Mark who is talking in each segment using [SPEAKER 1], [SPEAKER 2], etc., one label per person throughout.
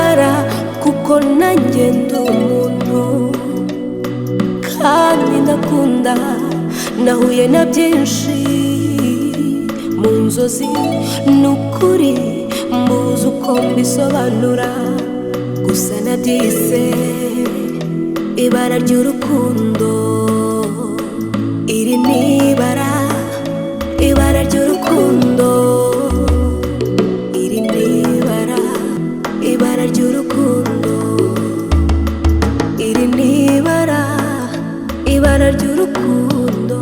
[SPEAKER 1] Ndababara kuko nanjye ndi umuntu kandi ndakunda. Nahuye na byinshi mu nzozi, ni ukuri mbuze uko mbisobanura. Gusa nabyise ibara ry'urukundo. Iri ni ibara, ibara ry'urukundo. Iri ni ibara, ibara ry'urukundo. Iri ni ibara, ibara ry'urukundo.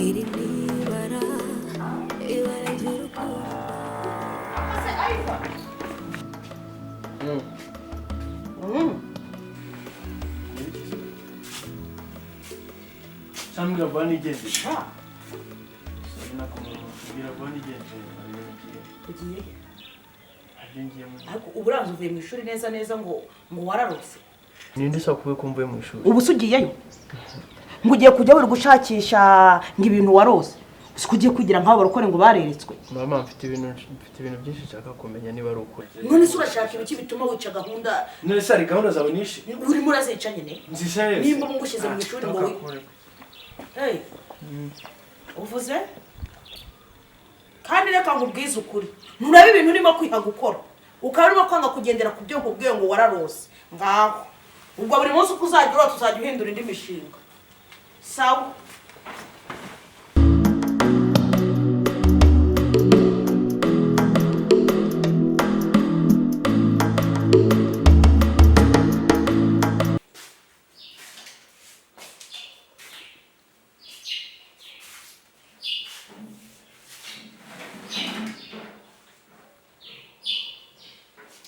[SPEAKER 1] Iri ni ibara, ibara ry'urukundo.
[SPEAKER 2] Cyangwa vuba nigendere. Sorry, nakubwira vuba nigendere, ntabwo ngiye.
[SPEAKER 3] Ugiye he?
[SPEAKER 2] Ntabyo ngiyemo.
[SPEAKER 3] Ariko ubu uranze uvuye mu ishuri neza neza ngo wararose?
[SPEAKER 2] Ninde ushaka kuvuga ko mvuye mu ishuri?
[SPEAKER 3] Ubu se ugiyeyo ngo ugiye kujya wiri gushakisha ngo ibintu warose? Uzi ko ugiye kwigira nk'abo barokore ngo bareretswe?
[SPEAKER 2] Mama, mfite ibintu byinshi nshaka kumenya niba ari ukuri.
[SPEAKER 3] None se urashaka ibiki bituma wica gahunda?
[SPEAKER 2] None se hari gahunda zawe nishe?
[SPEAKER 3] Urimo urazica nyine.
[SPEAKER 2] Nzisha yese.
[SPEAKER 3] Nimba ngushyize mu ishuri ngo Hey. Uvuze kandi reka nkubwize ukuri, nturebe ibintu urimo kwiha gukora, ukaba urimo kwanga kugendera ku byo nkubwiye ngo wararose. Ngaho ubwo buri munsi uko uzajya urota uzajya uhindura indi mishinga. Sawa.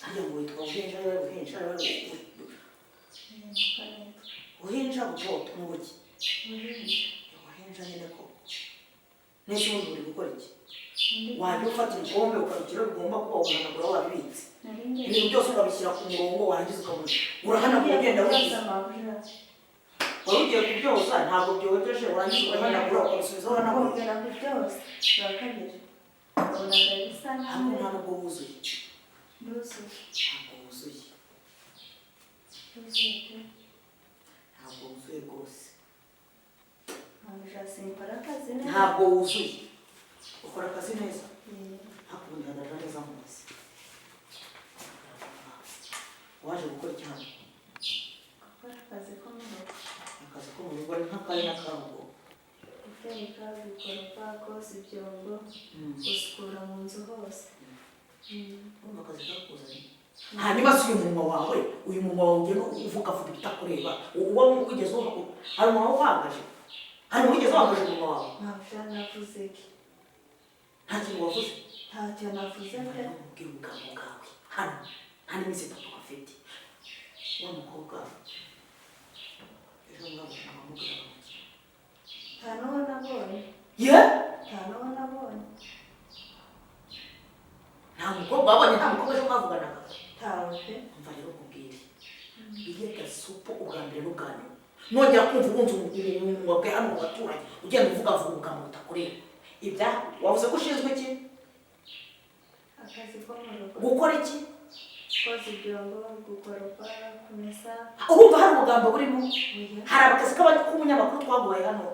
[SPEAKER 3] Hariya ngo witwa Buhinja, Buhinja, Buhinja, butoto ni ubuki? Buhinja nyine ko. Nese ubundi uri gukora iki? Wajya ufata ibikombe ukabishyira aho bigomba kuba, ugahanagura wabibitse, ibintu byose ukabishyira ku murongo, warangiza ukabona urahanagura ugenda wigize. Wari ugiye kubyoza, ntabwo byogeje, warangiza ugahanagura ukabisubizaho uhanagura.
[SPEAKER 4] Kongera kubyoza bwa kabiri wabonaga bisa
[SPEAKER 3] Ntabwo
[SPEAKER 4] nkaho
[SPEAKER 3] nta nubwo wuzuye.
[SPEAKER 4] Nduzuye.
[SPEAKER 3] Ntabwo wuzuye.
[SPEAKER 4] Nduzuye pe.
[SPEAKER 3] Ntabwo wuzuye rwose.
[SPEAKER 4] Ntabwo sinkora akazi neza.
[SPEAKER 3] Ntabwo wuzuye. Ukora akazi neza?
[SPEAKER 4] Eh.
[SPEAKER 3] Ntabwo ubundi hagarara neza mu kazi. Waje gukora iki hano?
[SPEAKER 4] Gukora akazi ko mu rugo.
[SPEAKER 3] Akazi ko mu rugo ari nk'akahe n'akarugo?
[SPEAKER 4] Guteka, gukoropa, koza ibyombo, gusukura mu nzu hose.
[SPEAKER 3] Urumva akazi kakuzanye. Hanyuma si uyu munwa wawe, uyu munwa wawe ugenda uvuga vuga ibitakureba. Uba wigeze uha, hari umuntu uhagaje, hari umuntu wigeze uhagaje umunwa wawe?
[SPEAKER 4] Ntabwo navuze iki.
[SPEAKER 3] Nta kintu wavuze?
[SPEAKER 4] Ntacyo navuze pe.
[SPEAKER 3] Ubwira ubugabo bwawe hano nta n'iminsi 3 bafite. Wa mukobwa ejo mwabona amamubwira ngo iki?
[SPEAKER 4] Nta n'uwo nabonye.
[SPEAKER 3] Ye?
[SPEAKER 4] Nta n'uwo nabonye.
[SPEAKER 3] Nta mukobwa wabonye? Nta mukobwa ejo mwavuganaga?
[SPEAKER 4] Ntawe pe.
[SPEAKER 3] Umva rero nkubwire, iyo gasupu ubwa mbere n'ubwa nyuma nongera kumva ubunze umunwa bwe hano mu baturanyi ugenda uvuga vuga ubugambo butakureba. Ibya wavuze ko ushinzwe iki?
[SPEAKER 4] Akazi ko mu rugo.
[SPEAKER 3] Gukora iki?
[SPEAKER 4] Koza ibyombo, gukoropa, kumesa.
[SPEAKER 3] Urumva hari ubugambo burimo?
[SPEAKER 4] Oya.
[SPEAKER 3] Hari akazi k'umunyamakuru twaguhaye hano?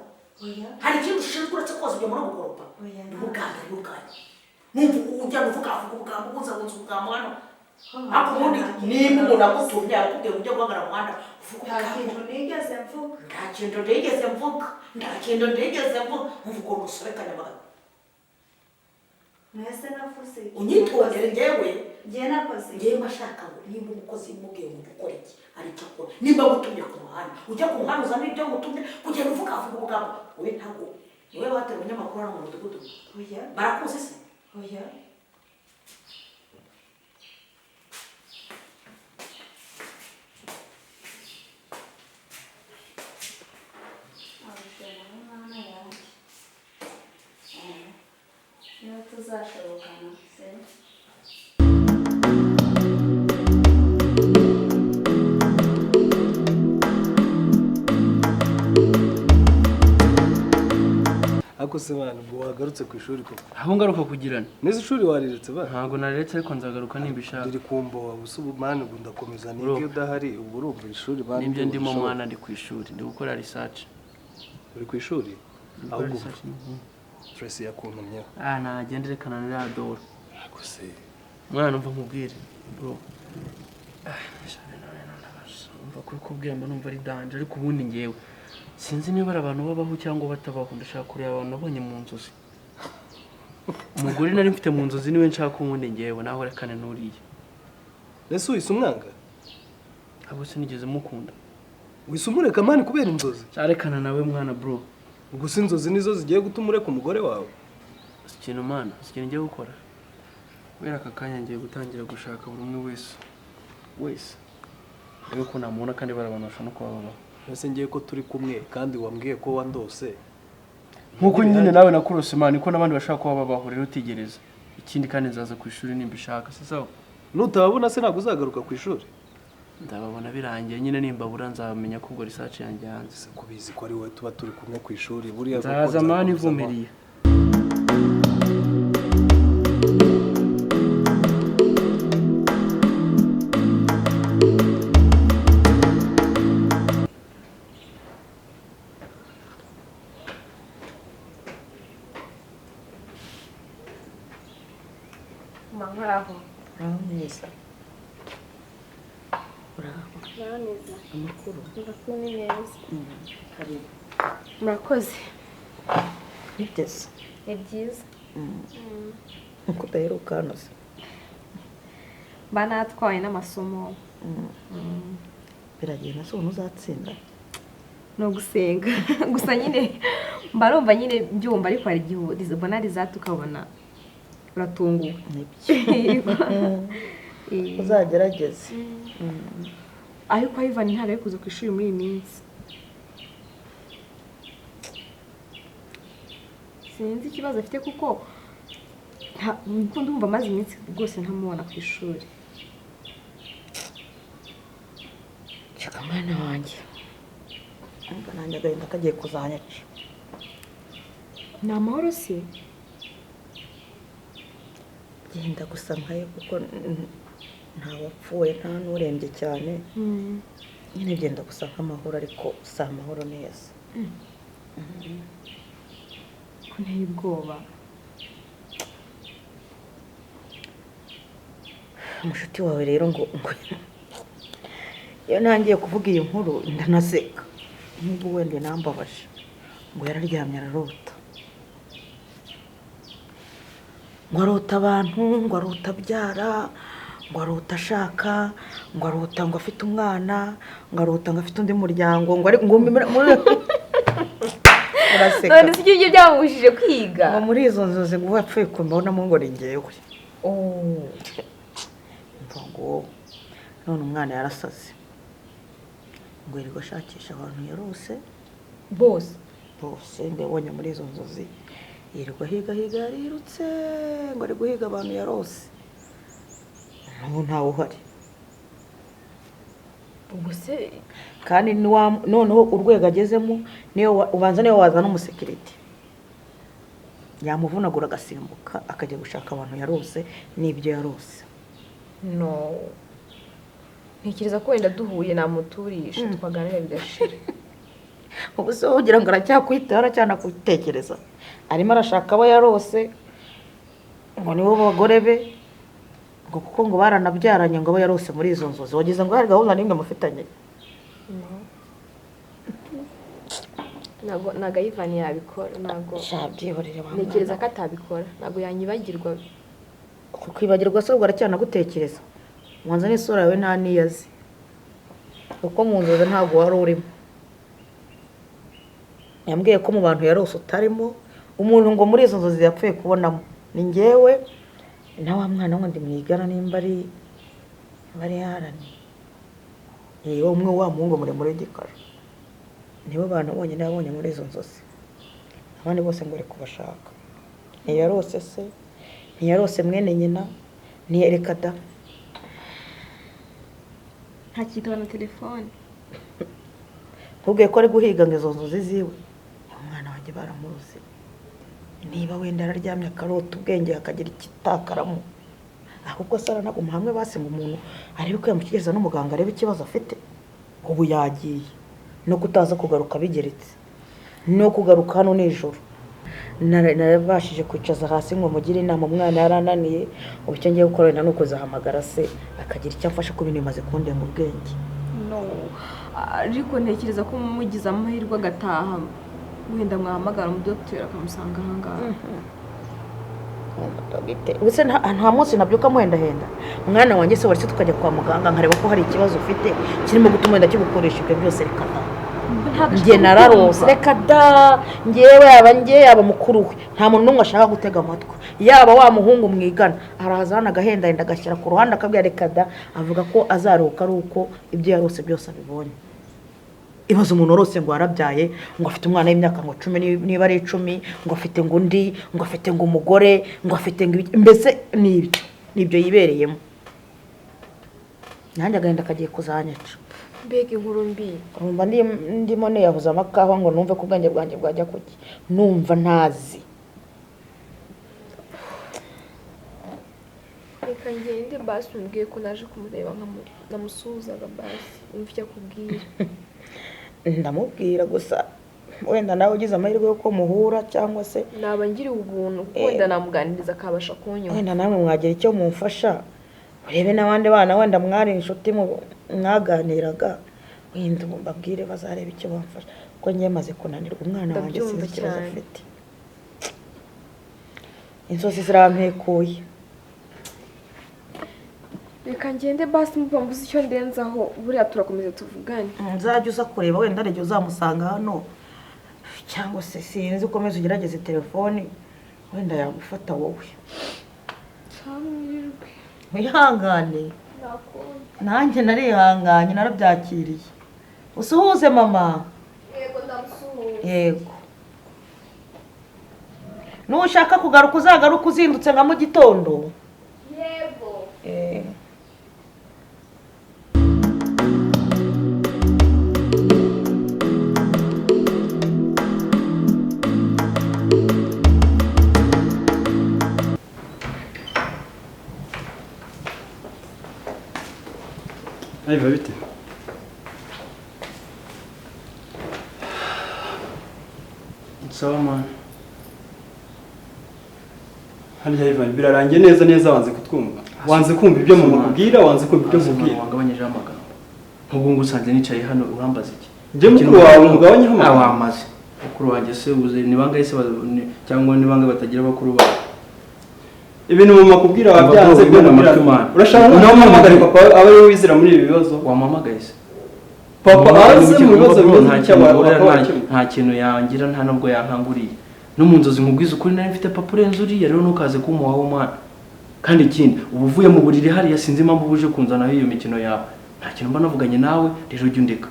[SPEAKER 4] Oya.
[SPEAKER 3] Hari ikindi ushinzwe uretse koza ibyombo no gukoropa?
[SPEAKER 4] Oya.
[SPEAKER 3] Ni ubwa mbere n'ubwa nyuma numva ujya uvuga vuga ubugambo, ubunzabunza ubugambo hano. Ariko ubundi nimba umuntu agutumye, arakubwiye ngo ujye guhagarara mu muhanda uvuga
[SPEAKER 4] Nta
[SPEAKER 3] ubugambo.
[SPEAKER 4] kintu nigeze mvuga.
[SPEAKER 3] Nta kintu ntigeze mvuga, nta kintu ntigeze mvuga. Mvuga ukuntu usobekanya amagambo.
[SPEAKER 4] Mwese navuze iki?
[SPEAKER 3] Unyitondere njyewe.
[SPEAKER 4] Njye nakoze iki?
[SPEAKER 3] Njyewe ashaka ngo nimba umukozi mubwiye ngo ukore iki, ari icyo akora. Nimba ngutumye ku muhanda, ujya ku muhanda uzana ibyo ngutumye. Kugenda uvuga vuga ubugambo, wowe ntabwo niwe watera umunyamakuru hano mu mudugudu?
[SPEAKER 4] Oya.
[SPEAKER 3] Barakuzi se?
[SPEAKER 4] Oya. Abujana n'Imana yanjye. Niba tuzashobokana se.
[SPEAKER 5] Ako se bana ubwo wagarutse ku ishuri koko?
[SPEAKER 2] Aho ngaruka kugirana.
[SPEAKER 5] Neza ishuri wariretse bana?
[SPEAKER 2] Ntabwo nariretse ariko nzagaruka nimba ishaka.
[SPEAKER 5] Riri kumboha gusa ubu mani ubu ndakomeza nige udahari ubwo urumva ishuri bana.
[SPEAKER 2] Nibyo ndimo mwana ndi ku ishuri ndi gukora research.
[SPEAKER 5] Uri ku ishuri? Ahubwo Tracy yakuntumyeho.
[SPEAKER 2] Ah nagende reka nanira dore.
[SPEAKER 5] Ako se
[SPEAKER 2] mwana umva nkubwire bro. Umva kubikubwira mba numva ari danger ariko ubundi ngewe sinzi niba ari abantu babaho cyangwa batabaho ndashaka kureba abantu nabonye mu nzozi. Umugore nari mfite mu nzozi niwe nshaka ubundi ngewe naho rekane nuriye.
[SPEAKER 5] Ese uhise umwanga?
[SPEAKER 2] Abo sinigeze mukunda.
[SPEAKER 5] Uhise umureka mani kubera inzozi?
[SPEAKER 2] Cyarekana nawe mwana bro.
[SPEAKER 5] Ubwo si inzozi nizo zigiye gutuma ureka umugore wawe?
[SPEAKER 2] Si ikintu mwana, si ikintu ngiye gukora. Kubera aka kanya ngiye gutangira gushaka buri umwe wese. Wese. Rero ko namubona kandi bari abantu bashobora no kuba babaho.
[SPEAKER 5] Ese ngiye ko turi kumwe kandi wambwiye ko wandose.
[SPEAKER 2] Nkuko nyine nawe nakurose mani ko nabandi bashaka kuba babaho rero utegereza. Ikindi kandi nzaza ku ishuri nimba ishaka si sawa.
[SPEAKER 5] Nutababona se ntabwo uzagaruka ku ishuri?
[SPEAKER 2] Ndababona birangiye nyine nimbabura nzamenya ko ubwo research yanjye hanze.
[SPEAKER 5] Se kubizi ko ari wowe tuba turi kumwe ku ishuri buriya
[SPEAKER 2] nzaza mani ivumiriye.
[SPEAKER 4] Muraho.
[SPEAKER 3] Uraho neza. Uraho.
[SPEAKER 4] Muraho neza.
[SPEAKER 3] Amakuru.
[SPEAKER 4] Amakuru ni meza.
[SPEAKER 3] Karibu.
[SPEAKER 4] Murakoze.
[SPEAKER 3] Niteze.
[SPEAKER 4] Ni byiza.
[SPEAKER 3] Uko udaheruka hano se?
[SPEAKER 4] Mba natwaye n'amasomo.
[SPEAKER 3] Biragenda se ubona uzatsinda?
[SPEAKER 4] Ni ugusenga. Gusa nyine mba numva nyine mbyumva ariko hari igihe ubona result ukabona uratunguwe.
[SPEAKER 3] Nibyo. Uzagerageze.
[SPEAKER 4] Ariko Ivan ntabwo ari kuza ku ishuri muri iyi minsi. Sinzi ikibazo afite kuko ndumva amaze iminsi rwose ntamubona ku ishuri.
[SPEAKER 3] Ceka mwana wanjye. Ariko nanjye agahinda kagiye kuzanyica.
[SPEAKER 4] Ni amahoro se?
[SPEAKER 3] Genda gusa nkayo kuko nta wapfuye nta n'urembye cyane. Nyine byenda gusa nk'amahoro ariko si amahoro neza.
[SPEAKER 4] Ko nteye ubwoba.
[SPEAKER 3] Umushuti wawe rero ngo iyo ntangiye kuvuga iyi nkuru ndanaseka. Nubwo wenda nambabaje ngo yararyamye ararota. Ngo arota abantu, ngo arota abyara, ngo arota ashaka, ngo arota ngo afite umwana, ngo arota ngo afite undi muryango, ngo ari ngo uraseka.
[SPEAKER 4] None se ibyo byamubujije kwiga?
[SPEAKER 3] Ngo muri izo nzozi ngo wapfuye kumbonamo ngo ni njyewe. Ngo none umwana yarasaze. Ngo yirirwa ashakisha abantu yarose
[SPEAKER 4] bose.
[SPEAKER 3] Bose ngo yabonye muri izo nzozi. Yirirwa higa higa yarirutse ngo ari guhiga abantu yarose. N'ubu ntawe uhari.
[SPEAKER 4] Ubwo se
[SPEAKER 3] kandi noneho urwego agezemo niyo ubanza niyo wazana umusekiriti yamuvunagura agasimbuka akajya gushaka abantu yarose n'ibyo yarose.
[SPEAKER 4] No. Ntekereza ko wenda duhuye namuturisha twaganira bigashira.
[SPEAKER 3] Ubu se ugira ngo aracyakwitaho aracyanakutekereza. Arimo arashaka abo yarose ngo nibo bagore be ngo kuko ngo baranabyaranye ngo abo yarose muri izo nzozi wagize ngo hari gahunda n'imwe mufitanye.
[SPEAKER 4] Ntabwo Ivan yabikora ntabwo.
[SPEAKER 3] Shabyihorere wa mwana.
[SPEAKER 4] Ntekereza ko atabikora ntabwo yanyibagirwa.
[SPEAKER 3] Kukwibagirwa se ubwo aracyanagutekereza. Mwanza n'isura yawe nta niyazi. Kuko mu nzozi ntabwo wari urimo. Yambwiye ko mu bantu yarose utarimo umuntu ngo muri izo nzozi yapfuye kubonamo ni njyewe na wa mwana wundi mwigana nimba ari yarani. Yewe umwe wa muhungu muremure w'igikara. Nibo bantu bonyine yabonye muri izo nzozi. Abandi bose ngo ari kubashaka. Ntiyarose se, ntiyarose mwene nyina, ntiyereka da.
[SPEAKER 4] Ntakitaba na telefone.
[SPEAKER 3] Nkubwiye ko ari guhiga ngo izo nzozi ziwe. Umwana wanjye baramuzi. Niba wenda araryamye akarota ubwenge akagira ikitakaramo, ahubwo se aranaguma hamwe basi ngo umuntu arebe ko yamutegereza n'umuganga arebe ikibazo afite. Ubu yagiye no kutaza kugaruka bigeretse no kugaruka hano nijoro. Narabashije kwicaza hasi ngo mugire inama, umwana yarananiye. Ubu icyo ngiye gukora wenda ni ukuzahamagara se akagira icyo amfasha, ko ibintu bimaze kundenga ubwenge.
[SPEAKER 4] No, ariko ntekereza ko mugize amahirwe agataha, wenda mwahamagara umudogiteri akamusanga aha ngaha.
[SPEAKER 3] Ubuse nta munsi nabyuka muhendahenda umwana wanjye se, waretse tukajya kwa muganga nkareba ko hari ikibazo ufite kirimo gutuma wenda kigukoresha ibyo byose? Reka da, njye nararose, reka da. Njyewe yaba njye yaba mukuru we, nta muntu n'umwe ashaka gutega amatwi. Yaba wa muhungu mwigana araza hano agahendahenda agashyira ku ruhande akabwira reka da, avuga ko azaruhuka ari uko ibyo yarose byose abibonye. Ibaze umuntu warose ngo yarabyaye, ngo afite umwana w'imyaka ngo 10 niba ari 10, ngo afite ngo undi, ngo afite ngo umugore, ngo afite ngo ibiki, mbese nibyo nibyo yibereyemo. Nanjye agahinda kagiye kuzanyica.
[SPEAKER 4] Mbega inkuru mbi.
[SPEAKER 3] Urumva ndimo niyahuza amakawa ngo numve ko ubwenge bwanjye bwajya kuki, numva ntazi.
[SPEAKER 4] Reka ngende basi umbwiye ko naje kumureba namusuhuzaga basi umve icyo akubwira.
[SPEAKER 3] Ndamubwira gusa wenda nawe ugize amahirwe yo ko muhura cyangwa se
[SPEAKER 4] naba ngiriwe ubuntu, kuko wenda namuganiriza akabasha kunyumva.
[SPEAKER 3] Wenda namwe mwagira icyo mumfasha, urebe n'abandi bana wenda mwari inshuti mwaganiraga, wenda mbabwire bazarebe icyo bamfasha, kuko njye maze kunanirwa umwana wanjye
[SPEAKER 4] Ndabyumva
[SPEAKER 3] sinzi ikibazo
[SPEAKER 4] cyane.
[SPEAKER 3] afite. Inzozi zirampekuye.
[SPEAKER 4] Reka ngende basi mvuze icyo ndenzaho, buriya turakomeza tuvugane.
[SPEAKER 3] Nzajya uza kureba wenda hari igihe uzamusanga hano, cyangwa se sinzi, ukomeze ugerageze telefoni wenda yagufata wowe.
[SPEAKER 4] Cyamwirwe.
[SPEAKER 3] Wihangane.
[SPEAKER 4] Nakunda.
[SPEAKER 3] Nanjye narihanganye, narabyakiriye. Usuhuze mama.
[SPEAKER 4] Yego ndamusuhuza.
[SPEAKER 3] Yego. Nushaka kugaruka uzagaruka uzindutse nka mu gitondo.
[SPEAKER 4] Yego.
[SPEAKER 6] Biba bite?
[SPEAKER 2] Sawa man.
[SPEAKER 6] Harya Ivan, birarangiye neza neza, wanze kutwumva. Wanze kumva ibyo mumubwira, wanze kumva ibyo mubwira.
[SPEAKER 2] Wangabanyijeho amagambo. Nk'ubu ngubu usanze nicaye hano urambaza iki?
[SPEAKER 6] Njye mukuru wawe mugabanyeho amagambo.
[SPEAKER 2] Wamaze. Mukuru wanjye se uze ni bangahe se cyangwa ni bangahe batagira bakuru babo?
[SPEAKER 6] Ibintu mama akubwira wabyanze
[SPEAKER 2] byo amatwi man.
[SPEAKER 6] Urashaka no muhamagare papa abe ariwe wizera muri ibi bibazo?
[SPEAKER 2] Wampamagaye se?
[SPEAKER 6] Papa aze mu bibazo
[SPEAKER 2] nta kintu yangira, nta nubwo yankanguriye. No mu nzozi nkubwiza ukuri nari mfite papa urenze uriya, rero ntukaze kumuha umwana. Kandi ikindi, ubu uvuye mu buriri hariya sinzi impamvu uje kunzanaho iyo mikino yawe. Nta kintu mba navuganye nawe, rero ujye undeka.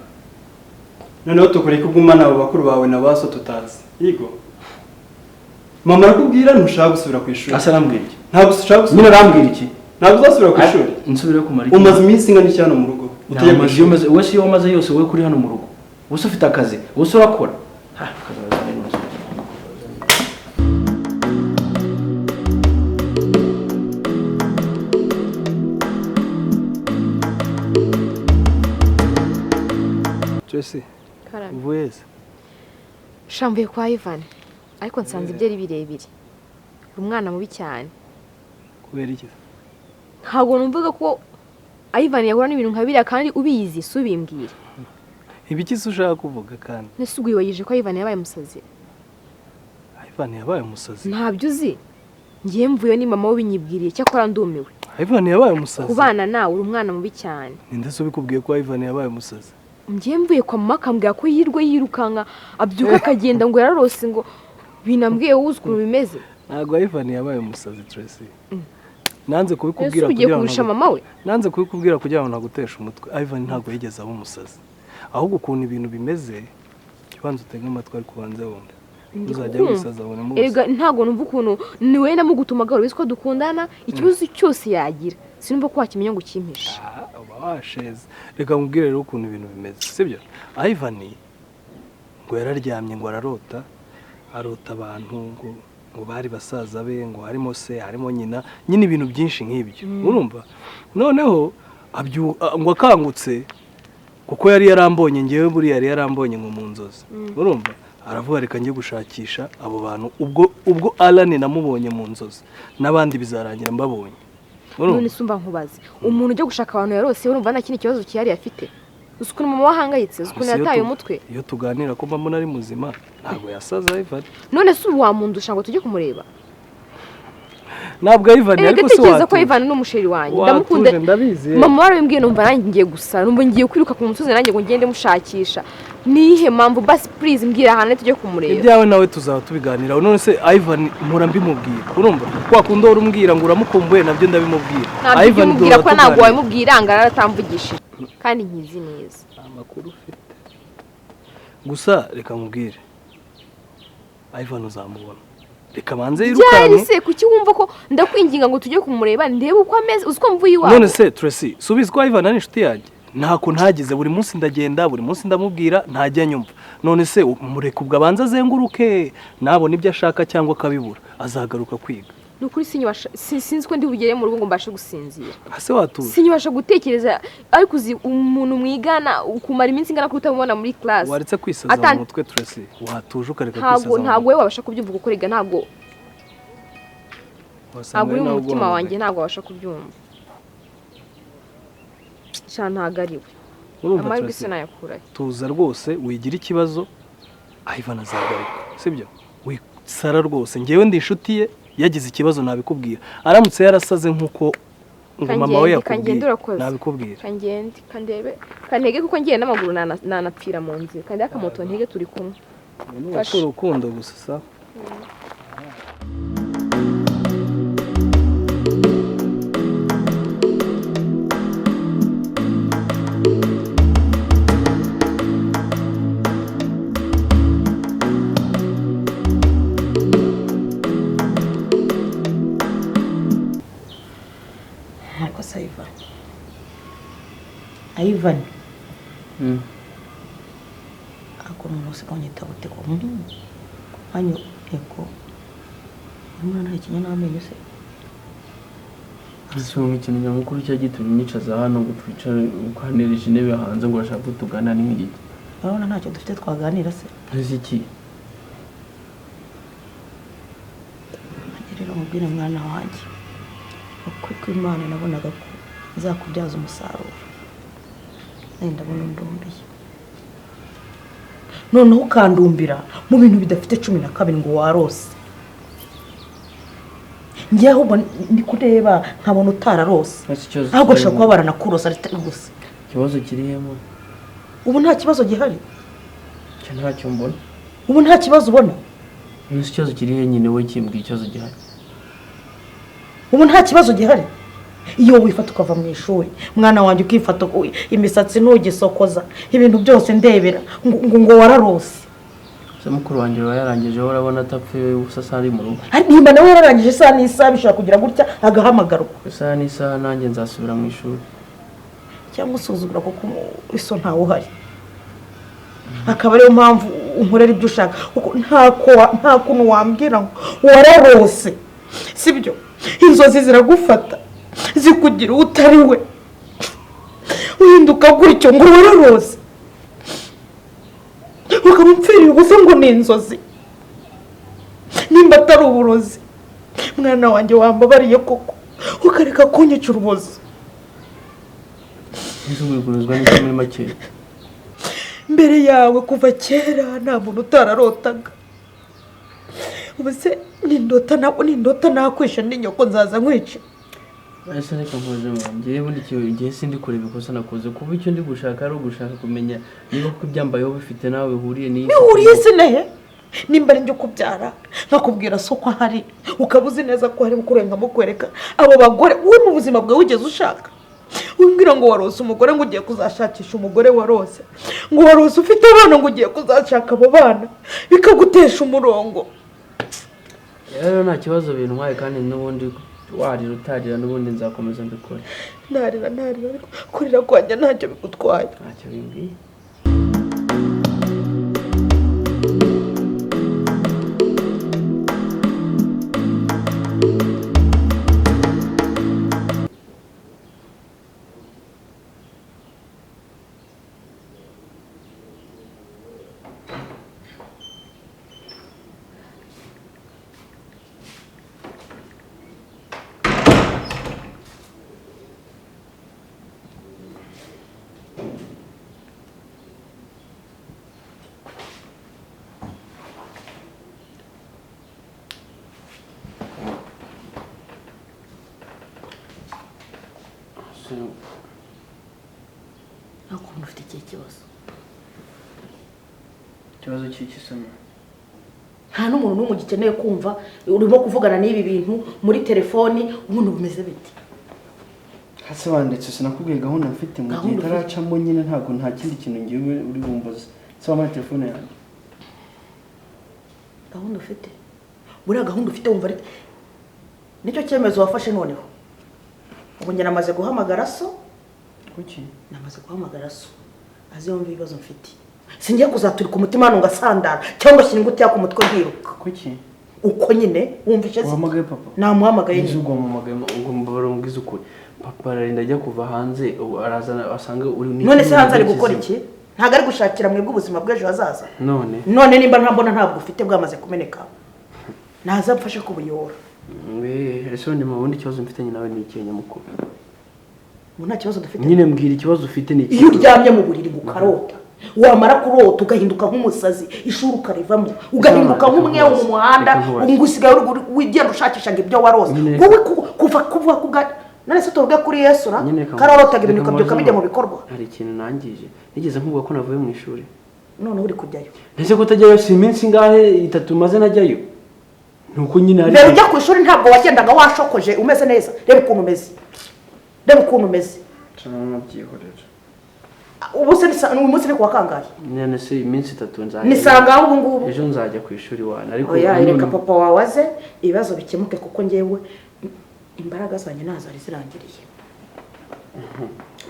[SPEAKER 6] Noneho tukureke ugumana abo bakuru bawe na baso tutazi. Yego. Mama arakubwira ntushaka gusubira ku ishuri.
[SPEAKER 2] Asa arambwira iki?
[SPEAKER 6] Ntabwo ushaka gusubira.
[SPEAKER 2] Nyine arambwira iki?
[SPEAKER 6] Ntabwo uzasubira ku ishuri.
[SPEAKER 2] Nsubire kumara iki?
[SPEAKER 6] Umaze iminsi ingana iki hano mu rugo?
[SPEAKER 2] Uteye wese iyo wamaze yose wowe kuri hano mu rugo. Wese ufite akazi, wese urakora. Ha, kazaza neza.
[SPEAKER 5] Tracy, uvuye he?
[SPEAKER 4] Shamvuye kwa Ivan, ariko nsanze ibyo ari birebire. Umwana mubi cyane.
[SPEAKER 5] Kubera iki?
[SPEAKER 4] Ntabwo numvaga ko Ivan yahura n'ibintu nka biriya kandi ubizi si ubimbwira.
[SPEAKER 5] Ibiki se ushaka kuvuga kandi?
[SPEAKER 4] Nese ubwibagije ko Ivan yabaye umusazi?
[SPEAKER 5] Ivan yabaye umusazi?
[SPEAKER 4] Ntabyo uzi. Ngiye mvuye ni mama ubinyibwiriye, cyakora ndumiwe.
[SPEAKER 5] Ivan yabaye umusazi?
[SPEAKER 4] Kubana nawe uri umwana mubi cyane.
[SPEAKER 5] Ninde se ubikubwiye ko Ivan yabaye umusazi?
[SPEAKER 4] Ngiye mvuye kwa mama akambwira ko yirwe yirukanka abyuka akagenda ngo yararose ngo binambwiye wowe uzi ukuntu bimeze.
[SPEAKER 5] Ntabwo Ivan yabaye umusazi Tracy. Nanze kubikubwira
[SPEAKER 4] kugira ngo mama we.
[SPEAKER 5] Nanze kubikubwira kugira ngo ntaguteshe umutwe. Ivan ntabwo yigeze aba umusazi. Ahubwo ukuntu ibintu bimeze, kibanza utege amatwi ariko ubanze wumve. Uzajya wisaza abone mu.
[SPEAKER 4] Erega ntabwo numva ukuntu ni we namugutumaga ubizi ko dukundana, ikibazo cyose yagira. Sinumva ko wakimenya ngo ukimpishe.
[SPEAKER 5] Uba washeze. Reka nkubwire rero ukuntu ibintu bimeze, sibyo? Ivan ngo yararyamye ngo ararota, arota abantu ngo Ngo bari basaza be, ngo harimo se, harimo nyina, nyine ibintu byinshi nk'ibyo. Urumva? Noneho ngo akangutse kuko yari yarambonye, ngewe buriya yari yarambonye ngo mu nzozi. Urumva? Aravuga reka njye gushakisha abo bantu, ubwo Alan namubonye mu nzozi n'abandi bizarangira mbabonye.
[SPEAKER 4] None sumva nkubaze, umuntu ujya gushaka abantu yarose urumva nta kindi kibazo cyihariye afite? Uzi ukuntu mama wahangayitse, uzi ukuntu yataye umutwe.
[SPEAKER 5] Iyo tuganira ko mbona ari muzima ntabwo yasaza Ivan.
[SPEAKER 4] None se ubu wamundusha ngo tujye kumureba?
[SPEAKER 5] Ntabwo Ivan, ariko se
[SPEAKER 4] watuje ko Ivan ni umusheri wanjye, ndamukunda,
[SPEAKER 5] ndabizi.
[SPEAKER 4] Mama warabimbwiye numva nanjye ngiye gusa, numva ngiye kwiruka ku musozi nanjye ngo ngende mushakisha. Nihe mpamvu? Basi please mbwira ahantu tujye kumureba.
[SPEAKER 5] Ibyawe nawe tuzaba tubiganiraho. None se Ivan mpora mbimubwira, urumva? Kwa kundi uhora umbwira ngo uramukumbuye, nabyo ndabimubwira.
[SPEAKER 4] Ivan ndumubwira ko ntabwo wabimubwira ngo aratamvugishije kandi nkizi neza
[SPEAKER 5] amakuru ufite. Gusa reka nkubwire, Ivan uzamubona, reka banze yirukanke.
[SPEAKER 4] Byari se kuki wumva ko ndakwinginga ngo tujye kumureba ndebe uko ameze, uzi ko mvuye iwawe?
[SPEAKER 5] None se Tracy, subizi ko Ivan ari inshuti yanjye? Ntako ntagize, buri munsi ndagenda, buri munsi ndamubwira, ntajya nyumva. None se mureka ubwo abanza azenguruke, nabona ibyo ashaka cyangwa akabibura, azagaruka kwiga.
[SPEAKER 4] Nukuri sinzi ko ndi bugere mu rugo ngo mbashe gusinzira.
[SPEAKER 5] Ase watuje?
[SPEAKER 4] Sinyibasha gutekereza, ariko uzi umuntu mwigana ukumara iminsi ingana kutamubona muri class.
[SPEAKER 5] Waretse kwisaza mu mutwe Tracy, watuje ukareka kwisaza.
[SPEAKER 4] Ntabwo wewe wabasha kubyumva kuko rega ntabwo uri mu mutima wanjye, ntabwo wabasha kubyumva. Sha ntago ari we. Amahirwe sinayakurayo.
[SPEAKER 5] Tuza rwose wigira ikibazo, Ivan azagaruka, sibyo? Wisara rwose, ngewe ndi inshuti ye, yagize ikibazo nabikubwira. Aramutse yarasaze nkuko ngo mama we yakubwiye, nabikubwira.
[SPEAKER 4] Kangende kandebe kantege kuko ngiye n'amaguru nanapfira mu nzira, kandi akamoto ntege turi kumwe.
[SPEAKER 5] Fasha urukundo gusa sa.
[SPEAKER 3] Ivan. Ako noneho se konyita gute ko anyo ego umwana ikinya n'amenyo se.
[SPEAKER 2] Ese ikintu nyamukuru cya gitumye nicaza hano ngo twicare ukanereje intebe hanze ngo urashaka ko tuganira n'ingiki?
[SPEAKER 3] Urabona ntacyo dufite twaganira se.
[SPEAKER 2] Ese iki?
[SPEAKER 3] Rero mubwire mwana wanjye, ukuri kw'Imana nabonaga ko nzakubyaza umusaruro. Ndabona ndumbiye. Noneho ukandumbira mu bintu bidafite 12 ngo warose. Ngiye ahubwo ndi kureba nkabona utararose. Ahubwo ashobora kuba baranakurosa ari gusa.
[SPEAKER 2] Ikibazo kirihemo.
[SPEAKER 3] Ubu nta kibazo gihari.
[SPEAKER 2] Cyo ntacyo mbona.
[SPEAKER 3] Ubu nta kibazo ubona.
[SPEAKER 2] None ikibazo kirihe nyine we kimbwiye ikibazo gihari.
[SPEAKER 3] Ubu nta kibazo gihari. Iyo wifata ukava mu ishuri mwana wanjye ukifata imisatsi ntugisokoza ibintu byose ndebera ngo wararose.
[SPEAKER 2] Se mukuru wanjye yarangije urabona atapfuye ubusa sari mu rugo.
[SPEAKER 3] Nimba nawe yararangije isaha n'isaha bishobora kugira gutya agahamagarwa.
[SPEAKER 2] Isaha n'isaha nanjye nzasubira mu ishuri.
[SPEAKER 3] Cyangwa usuzugura kuko iso ntawe uhari. Akaba ariyo mpamvu unkorera ibyo ushaka kuko nta kuntu wambwira ngo wararose. Sibyo? Inzozi ziragufata zikugira utari we, uhinduka gutyo ngo wararose, ukamupfirira ubusa ngo ni inzozi. Nimba atari uburozi mwana wanjye wambabariye koko ukareka kunyica urubozo. Mbere yawe kuva kera nta muntu utararotaga. Ubu se nindota nakwisha n'inyoko nzaza nkwica.
[SPEAKER 2] Ese reka mpoze ngewe bundi igihe sindi kureba ikosa nakoze, kuba icyo ndi gushaka ari ugushaka kumenya niba kuko ibyambayeho bifite nawe bihuriye n'iyi.
[SPEAKER 3] Bihuriye se nahe? Nimba ari njye ukubyara nkakubwira so ko ahari, ukaba uzi neza ko hari kurenga mukwereka abo bagore wowe mu buzima bwawe wigeze ushaka. Umbwira ngo warose umugore ngo ugiye kuzashakisha umugore warose, ngo warose ufite abana ngo ugiye kuzashaka abo bana, bikagutesha umurongo.
[SPEAKER 2] Rero nta kibazo bintwaye kandi n'ubundi warira utarira n'ubundi nzakomeza mbikore.
[SPEAKER 3] Narira ariko kurira kwanjye ntacyo bigutwaye.
[SPEAKER 2] Ntacyo bimbwiye.
[SPEAKER 3] Ntabwo umuntu ufite ikihe kibazo.
[SPEAKER 2] Ikibazo cy'iki se?
[SPEAKER 3] Nta n'umuntu n'umwe ugikeneye kumva urimo kuvugana n'ibi bintu muri telefoni, ubundi bumeze bite?
[SPEAKER 2] Hasi wanditse sinakubwiye gahunda mfite mu gihe
[SPEAKER 3] Gahunda ufite?
[SPEAKER 2] itaracamo nyine, ntabwo nta kindi kintu ngiye uri bumbaze. Se wampaye telefone yanjye?
[SPEAKER 3] Gahunda ufite? Buriya gahunda ufite wumva ari nicyo cyemezo wafashe noneho? Ubu njye namaze guhamagara so.
[SPEAKER 2] Kuki?
[SPEAKER 3] Namaze guhamagara so aze yumve ibibazo mfite. Singiye kuzaturika umutima hano ngasandara cyangwa ngashyira ingutiya ku mutwe nkiruka.
[SPEAKER 2] Kuki?
[SPEAKER 3] Uko nyine wumvishe se?
[SPEAKER 2] Wahamagaye papa?
[SPEAKER 3] Namuhamagaye nyine.
[SPEAKER 2] Nzi ubwo wamuhamagaye, ubwo mbabara umbwize ukuri. Papa ararinda ajya kuva hanze, ubu araza asanga uri ni
[SPEAKER 3] None se hanze ari gukora iki? Ntabwo ari gushakira mwebwe ubuzima bw'ejo hazaza?
[SPEAKER 2] None?
[SPEAKER 3] None nimba ntambona ntabwo ufite bwamaze kumeneka, naza mfashe kubuyora.
[SPEAKER 2] Ese ubundi mu bundi kibazo mfitanye nawe ni ikihe nyamukuru?
[SPEAKER 3] Ubu nta kibazo dufite.
[SPEAKER 2] Nyine mbwira ikibazo ufite ni iki?
[SPEAKER 3] Iyo uryamye mu buriri ngo ukarota, wamara kurota ugahinduka nk'umusazi, ishuri ukarivamo, ugahinduka nk'umwe mu muhanda, ngo usigaye wigenda ushakisha ngo ibyo warose. Wowe kuva ku bwa none se tuvuge kuri Yesu ra? Kararotaga ibintu ukabyuka bijya mu bikorwa.
[SPEAKER 2] Hari ikintu nangije. Nigeze nkuvuga ko navuye mu ishuri.
[SPEAKER 3] None uri kujyayo.
[SPEAKER 2] Ndetse kutajyayo si iminsi ingahe itatu maze najyayo. Nuko nyine hari
[SPEAKER 3] mbere ujya ku ishuri ntabwo wagendaga washokoje umeze neza. Reba ukuntu umeze. Reba ukuntu umeze.
[SPEAKER 2] Ntabyihorera.
[SPEAKER 3] Ubu se uyu munsi ni kuwa kangahe?
[SPEAKER 2] None se iminsi itatu nzajya.
[SPEAKER 3] Ni saa ngahe ubu ngubu?
[SPEAKER 2] Ejo nzajya ku ishuri wana ariko
[SPEAKER 3] oya reka papa wawe aze ibibazo bikemuke kuko njyewe imbaraga zanjye ntazo zari zirangiriye.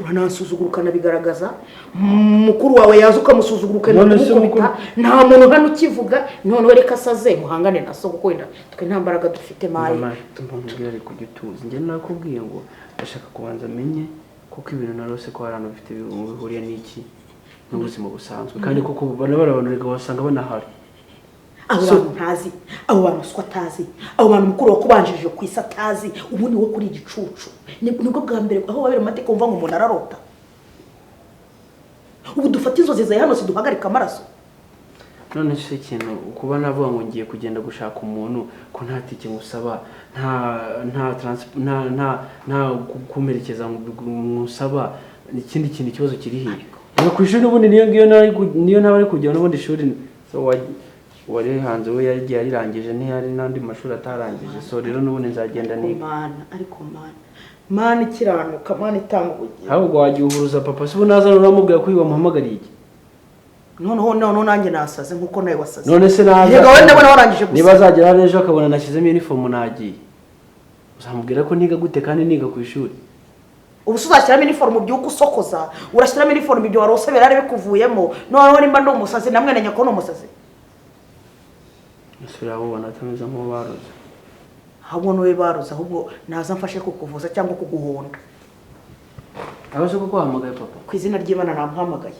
[SPEAKER 3] Uranansuzugura ukanabigaragaza, mukuru wawe yaza ukamusuzugura ukanamukubita, nta muntu hano ukivuga. Noneho reka asaze muhangane na so kuko wenda twe nta mbaraga dufite mayi.
[SPEAKER 2] Mbabwira ariko ujye utuza. Njye nakubwiye ngo ndashaka kubanza amenye kuko ibintu narose ko hari ahantu bifite bihuriye n'iki n'ubuzima busanzwe, kandi koko bana abantu reka wasanga banahari.
[SPEAKER 3] Abo bantu ntazi, abo bantu siko atazi, abo bantu mukuru wakubanjirije ku isi atazi, ubu ni wo kuri igicucu. Nibwo bwa mbere aho wabera amateka wumva ngo umuntu ararota. Ubu dufata inzozi zawe hano ziduhagarika amaraso.
[SPEAKER 2] None se ikintu kuba navuga ngo ngiye kugenda gushaka umuntu ko nta tike ngusaba, nta transport, nta kumerekeza ngusaba, ikindi kintu ikibazo kiri he? Ngo ku ishuri ubundi niyo ngiyo niyo ntaba ari kujya n'ubundi ishuri so wari hanze we yagiye arirangije ntiyari n'andi mashuri atarangije, so rero n'ubundi nzagenda niga.
[SPEAKER 3] Mana ariko mana mana ikiranuka, mana itanga ubugingo.
[SPEAKER 2] Ahubwo wagiye uhuruza papa se ubu naza uramubwira ko wamuhamagariye iki?
[SPEAKER 3] Noneho nanjye nasaze nkuko nawe wasaze.
[SPEAKER 2] None se naza
[SPEAKER 3] yego wowe ndabona warangije gusa.
[SPEAKER 2] Niba azagera hano ejo akabona nashyizemo uniform nagiye, uzamubwira ko niga gute kandi niga ku ishuri?
[SPEAKER 3] Ubu se uzashyiramo uniform ubyuka usokoza, urashyiramo uniform ibyo warose birare bikuvuyemo. Noneho nimba ndi umusazi namwe nenya ko ni umusazi.
[SPEAKER 2] Nsubira ubona atameze nk'ubaroze.
[SPEAKER 3] Ahubwo niwe baroze, ahubwo naza mfashe kukuvuza cyangwa kuguhonda.
[SPEAKER 2] Aho se kuko wahamagaye papa?
[SPEAKER 3] Ku izina ry'Imana namuhamagaye.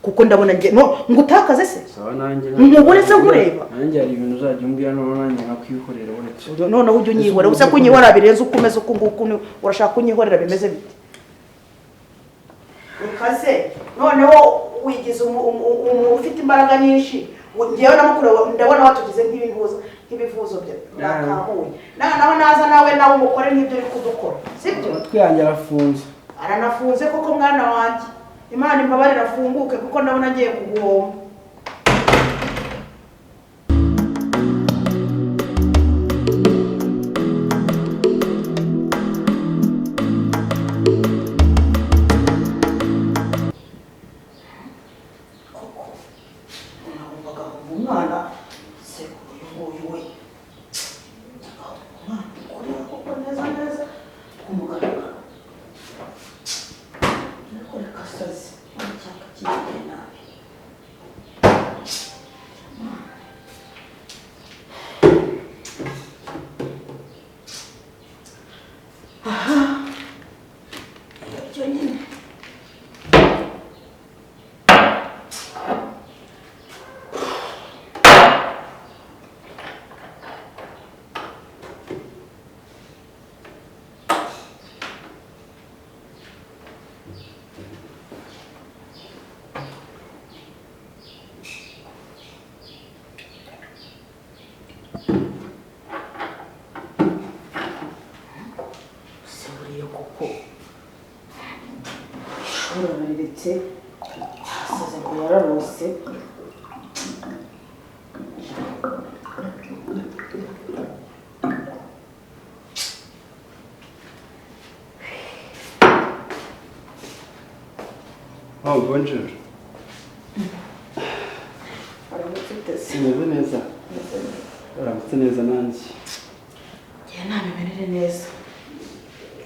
[SPEAKER 3] Kuko ndabona nge no ngutakaze se?
[SPEAKER 2] Sawa nanjye.
[SPEAKER 3] Nkubure se nkureba?
[SPEAKER 2] Nanjye hari ibintu uzajya umbwira none nanjye nkakwihorera uretse.
[SPEAKER 3] Noneho ujye unyihorera, ubuse kunyihorera birenze uko umeze uko nguko urashaka kunyihorera bimeze bite? Ukaze noneho wigize umuntu ufite imbaraga nyinshi. Ngewe namukuru ndabona watugize nk'ibivuzo nk'ibivuzo bye bakamuye. Nawe naza nawe umukore nk'ibyo uri kudukora. Sibyo?
[SPEAKER 2] Amatwi yanjye arafunze.
[SPEAKER 3] Aranafunze koko mwana wanjye. Imana imbabarire afunguke kuko ndabona ngiye kuguhomba. Koko unahombaga umwana se uyu nguyu we. Umwana ukorera koko neza neza ku mugaragaro. Ariko reka asaze. Icyaka kigiye nabi. Aha. Ibyo nyine. Urabiriretse asize ngo yararose.
[SPEAKER 6] Oh, bonjour. Simeze neza. Uramutse neza nanjye.
[SPEAKER 3] Njye nabimerere neza.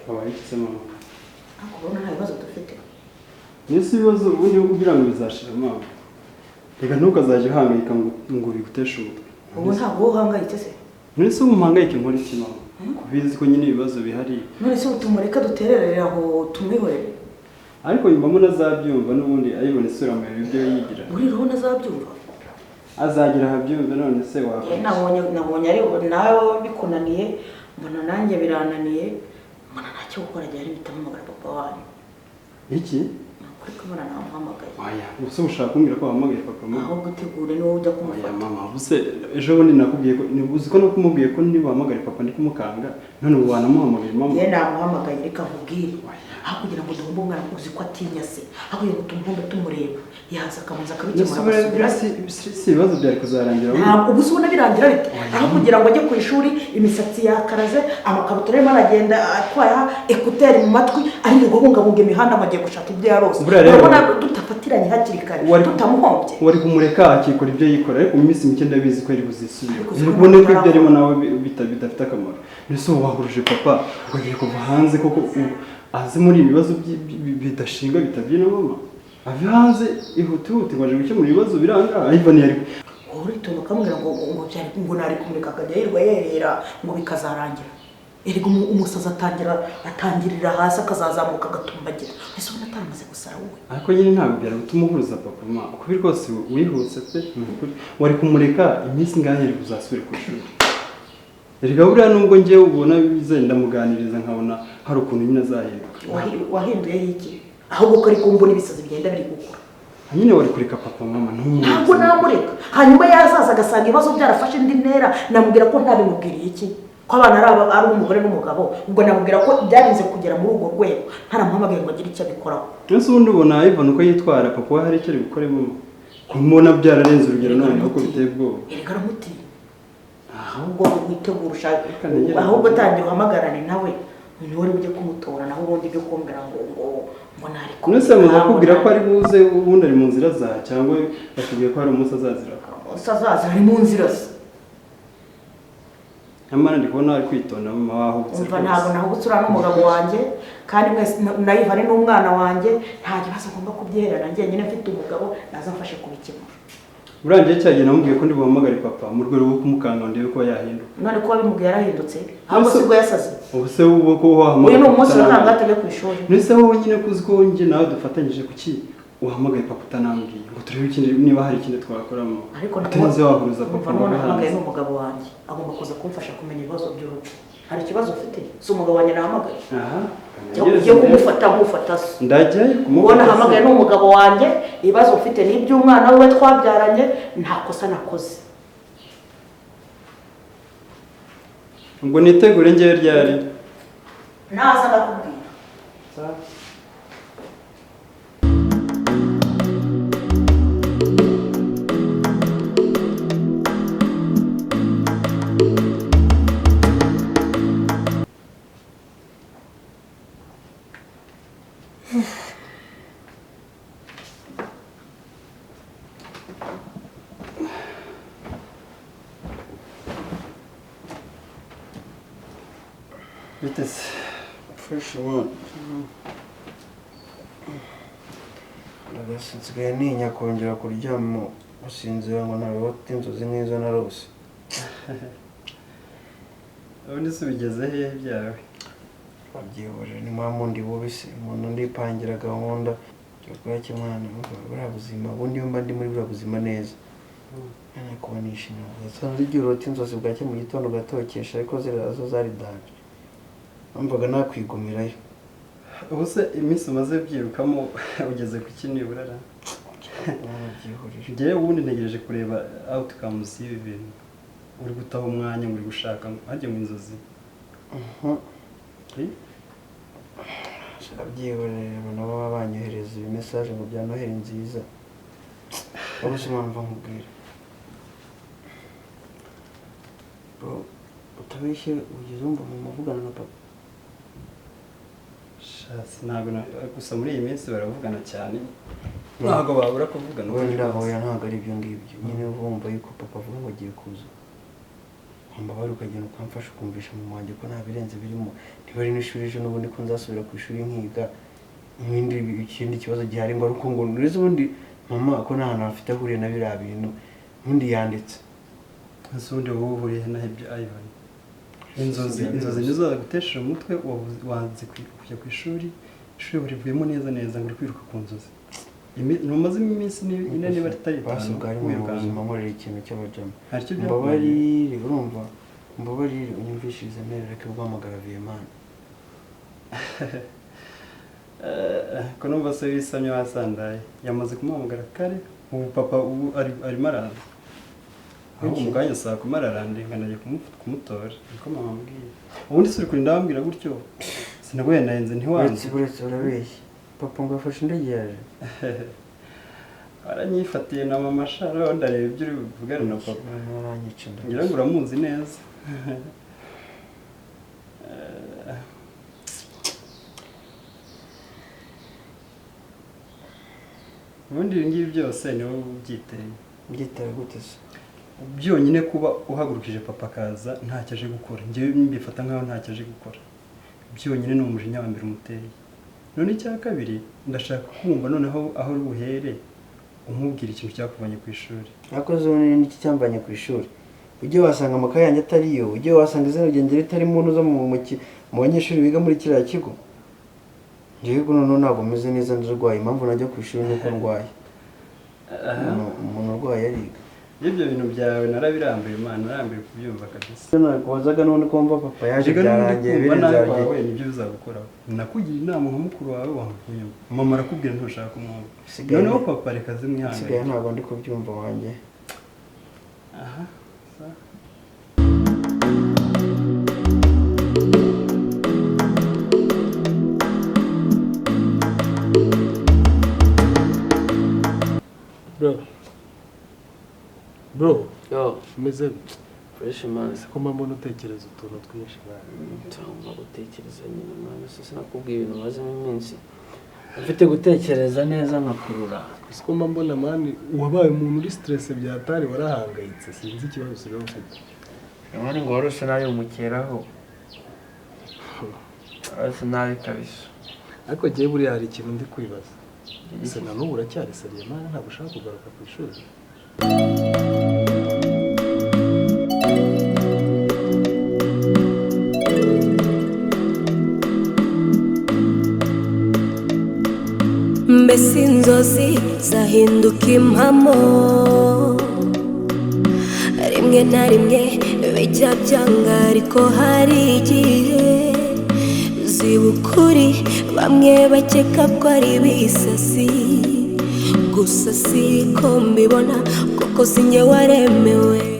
[SPEAKER 6] Wabaye iki se mama?
[SPEAKER 3] Ariko ubona nta bibazo dufite.
[SPEAKER 6] Nese ibibazo ubundi kugira ngo bizashira mama. Reka ntukazajye uhangayika ngo biguteshe umutwe.
[SPEAKER 3] Ubu ntabwo uhangayitse se?
[SPEAKER 6] None se ubu mpangayike nkora iki mama? Kubizi ko nyine ibibazo bihari.
[SPEAKER 3] None se utumureka dutererere aho tumwihorere?
[SPEAKER 6] Ariko nyuma nazabyumva n'ubundi ayibona isura mu ibyo yigira.
[SPEAKER 3] Muri roho nazabyumva.
[SPEAKER 6] Azagira ahabyumva none se wakora.
[SPEAKER 3] Nabonye ari nawe bikunaniye, mbona nanjye birananiye, mbona ntacyo gukora gihe bitamuhamagara papa wanyu.
[SPEAKER 6] Iki?
[SPEAKER 3] Kuri kumara namuhamagaye.
[SPEAKER 6] Oya, ubuse ushaka kumbwira ko wahamagaye papa mama?
[SPEAKER 3] Ahubwo utegure niwowe ujya kumufata.
[SPEAKER 6] Oya mama, ubuse ejo bundi nakubwiye ko uzi ko nakumubwiye ko niba wahamagaye papa ndi kumukanga, none ubu wanamuhamagaye mama.
[SPEAKER 3] Njye namuhamagaye reka nkubwire. Aho kugira ngo duhombe umwana uzi ko atinya se, aho kugira ngo tumuhombe tumureba, yaza akabanza akabikemura agasubira.
[SPEAKER 6] Si ibibazo byari kuzarangira.
[SPEAKER 3] Ntabwo ubu ubona birangira bite? Aho kugira ngo ajye ku ishuri imisatsi yakaraze, amakabutura arimo aragenda atwaye ekuteri mu matwi, ari mu guhungabunga imihanda ngo agiye gushaka ibyo yarose. Urabona tutafatiranye hakiri kare, tutamuhombye.
[SPEAKER 6] Wari kumureka akikora ibyo yikora, ariko mu minsi mike ndabizi ko ari buzisubire. Ubone ko ibyo arimo nawe bidafite akamaro. Nese ubu wahuruje papa ngo agiye kuva hanze koko aze muri ibibazo bidashinga bitabyina mama. Ave hanze ihutihute ngo aje gukemura ibibazo biranga. Ivan yari
[SPEAKER 3] uritonda ukamubwira ngo byari ngo nari kumureka akajya yirirwa yerera ngo bikazarangira. Erega umusazi atangirira hasi akazazamuka agatumbagira. Ese ubona ataramaze gusara wowe?
[SPEAKER 6] Ariko nyine ntabwo byari gutuma uhuruza papa mama. Ukuri rwose wihuse pe, wari kumureka iminsi ingahe yari kuzasubira ku ishuri. Erega buriya nubwo ngewe ubona bize ndamuganiriza nkabona hari ukuntu nyine azahinduka.
[SPEAKER 3] Wahinduye iki? Ahubwo ko ari kumbona ibisazi bigenda biri gukura.
[SPEAKER 6] Nyine wari kureka papa mama ntumuzi.
[SPEAKER 3] Ntabwo namureka. Hanyuma yazaza agasanga ibibazo byarafashe indi ntera, namubwira ko ntabimubwiriye iki? Ko abana ari umugore n'umugabo, ubwo namubwira ko byarinze kugera muri urwo rwego, ntaramuhamagaye ngo agire icyo abikoraho.
[SPEAKER 6] Ese ubundi ubona Ivan uko yitwara papa we hari icyo ari bukore mama? Kumubona byararenze urugero none uko biteye ubwoba.
[SPEAKER 3] Erega aramutinya. Ahubwo witegura ushaka, ahubwo tangira uhamagarane nawe, ni wowe ujye kumutora, naho ubundi ibyo kumbwira ngo ngo nari ko.
[SPEAKER 6] None se muza kubwira ko ari buze ubundi ari mu nzira za cyangwa bakubwiye ko hari umunsi azazira?
[SPEAKER 3] Usazaza ari mu nzira se.
[SPEAKER 6] Nyamara ndi kubona ari kwitonda mama wahubutse.
[SPEAKER 3] Umva ntabwo nahubutse uriya n'umugabo wanjye, kandi mwese na Ivan n'umwana wanjye, nta kibazo agomba kubyiherana njyenyine mfite umugabo naza amfashe kubikemura.
[SPEAKER 6] Urangiye cyagiye namubwiye ko ndi buhamagare papa mu rwego rwo kumukanga ndebe ko yahinduka.
[SPEAKER 3] None ko wabimubwiye yarahindutse? Ahubwo sibwo yasaze.
[SPEAKER 6] Ubu se ubu ko wahamagaye.
[SPEAKER 3] Uyu ni umunsi wa kangahe atajya ku ishuri?
[SPEAKER 6] None se wowe nyine kuzi ko njye nawe dufatanyije kuki uhamagaye papa utanambwiye ngo turebe ikindi niba hari ikindi twakoramo.
[SPEAKER 3] Ariko
[SPEAKER 6] utarinze wahuruza papa
[SPEAKER 3] ngo nahamagaye n'umugabo wanjye agomba kuza kumfasha kumenya ibibazo by'urugo. Hari ikibazo ufite? Si umugabo wanjye nahamagaye.
[SPEAKER 6] Aha.
[SPEAKER 3] Ugiye kumufata nkufata se.
[SPEAKER 6] Ndajyayo kumufata.
[SPEAKER 3] Ubona nahamagaye n'umugabo wanjye, ibibazo ufite ni iby'umwana we twabyaranye, nta kosa nakoze.
[SPEAKER 6] Ngo nitegure njyewe ryari?
[SPEAKER 3] Naza ndakubwira.
[SPEAKER 6] Biteze.
[SPEAKER 7] Fresh one. Nsigaye ntinya kongera kuryama gusinzira ngo ntarota inzozi nk'izo narose.
[SPEAKER 6] Ubundi se ubigeze hehe byawe?
[SPEAKER 7] Wabyihorera ni mwa mundi bubise umuntu ndipangira gahunda yo kuba kimwana buriya buzima ubundi mba ndi muri buriya buzima neza. Kuba nishimye. Nsanzwe igihe urota inzozi bwacye mu gitondo ugatokesha ariko ziriya zo zari danje. Numvaga nakwigumirayo.
[SPEAKER 6] Ubu se iminsi umaze byirukamo ugeze ku ki nibura ra? Njyewe ubundi ntegereje kureba outcomes y'ibi bintu. Uri gutaha umwanya uri gushaka hajya mu inzozi.
[SPEAKER 7] Abyihorera nabo baba banyohereza ibimesaje ngo bya Noheli nziza. Wowe se mpamvu nkubwira. Bro, utabeshye ugeze wumva mama avugana na papa?
[SPEAKER 6] Shasi ntabwo gusa muri iyi minsi baravugana cyane. Ntabwo babura kuvugana.
[SPEAKER 7] Wenda oya ntabwo ari ibyo ngibyo. Nyine wumva yuko papa avuga ngo agiye kuza. Wambabara ukagenda ukamfasha ukumvisha mama wanjye ko nta birenze birimo. Niba ari n'ishuri ejo n'ubundi ko nzasubira ku ishuri nkiga. Ibindi ikindi kibazo gihari ngo ari uko ngo nurize ubundi mama ko nta hantu afite ahuriye na biriya bintu. Ubundi yanditse.
[SPEAKER 6] Ese ubundi wowe uhuriye naho ibyo Ivan? Inzozi nizo zagutesheje umutwe, wanze kujya ku ishuri, ishuri burivuyemo neza neza ngo uri kwiruka ku nzozi. Ntumazemo iminsi ine niba atari itanu.
[SPEAKER 7] Basi ubwo ari mu buzima nkorera ikintu cy'abajama.
[SPEAKER 6] Hari icyo
[SPEAKER 7] Mbabarire, urumva? Mbabarire unyumvishirize mperereke guhamagara Viyemana.
[SPEAKER 6] Ko numva se wisamye wasandaye. Yamaze kumuhamagara kare, ubu papa ubu arimo araza. Aho mu kanya saa kumi ararandinga najya kumutora. Niko mama ambwiye. Ubundi se uri kurinda wambwira gutyo? Sinaguye nahenze ntiwanze.
[SPEAKER 7] Uretse urabeshya. Papa ngo afashe indege yaje.
[SPEAKER 6] Aranyifatiye na mama shara ndareba ibyo uri buvugane na papa.
[SPEAKER 7] Aranyica ndabizi.
[SPEAKER 6] Ngira ngo uramuzi neza. Ubundi ibi ngibi byose ni wowe ubyiteye.
[SPEAKER 7] Mbyitaye gute se?
[SPEAKER 6] Byonyine kuba uhagurukije papa akaza ntacyo aje gukora. Njyewe mbifata nkaho ntacyo aje gukora. Byonyine ni umujinya wa mbere umuteye. None icya kabiri ndashaka kumva noneho aho uri buhere umubwira ikintu cyakuvanye ku ishuri.
[SPEAKER 7] Nakoze ubundi n'iki cyamvanye ku ishuri? Ujye wasanga amakaye yanjye atariyo, ujye wasanga izina ryanjye ritari mu ntuza mu banyeshuri biga muri kiriya kigo. Njyewe noneho ntabwo meze neza ndarwaye, impamvu najya ku ishuri nuko ndwaye. Umuntu urwaye ariga.
[SPEAKER 6] Ibyo bintu byawe narabirambiwe Imana, narambiwe kubyumva kabisa.
[SPEAKER 7] Nakubazaga none ko mva papa yaje byarangiye birenze
[SPEAKER 6] wawe nibyo bizagukoraho. Nakugira inama nka mukuru wawe wanga kunyumva. Mama arakubwira ntushaka kumwumva. Noneho papa reka zimwihangane.
[SPEAKER 7] Sigaye ntabwo ndi kubyumva wanjye.
[SPEAKER 6] Aha.
[SPEAKER 5] Bro. Bro,
[SPEAKER 2] yo,
[SPEAKER 5] umeze bite?
[SPEAKER 2] Fresh man.
[SPEAKER 5] Ko mbona utekereza utuntu twinshi man.
[SPEAKER 2] Ntagomba gutekereza nyine man, sinakubwiye ibintu mazemo iminsi. Mfite gutekereza neza nkakurura.
[SPEAKER 5] Siko mbona man wabaye umuntu uri stress byatari warahangayitse, sinzi ikibazo usigaye ufite.
[SPEAKER 7] Mani ngo warose nabi umukeraho. Warose nabi kabisa.
[SPEAKER 5] Ariko giye buriya hari ikintu ndi kwibaza. Se na n'ubu uracyari seriye man, ntabwo ushaka kugaruka ku ishuri.
[SPEAKER 1] Mbese inzozi zahinduka impamo, rimwe na rimwe bijya byanga ariko hari igihe ziba ukuri, bamwe bakeka ko ari ibisasi, gusa siko mbibona kuko sinjye waremewe.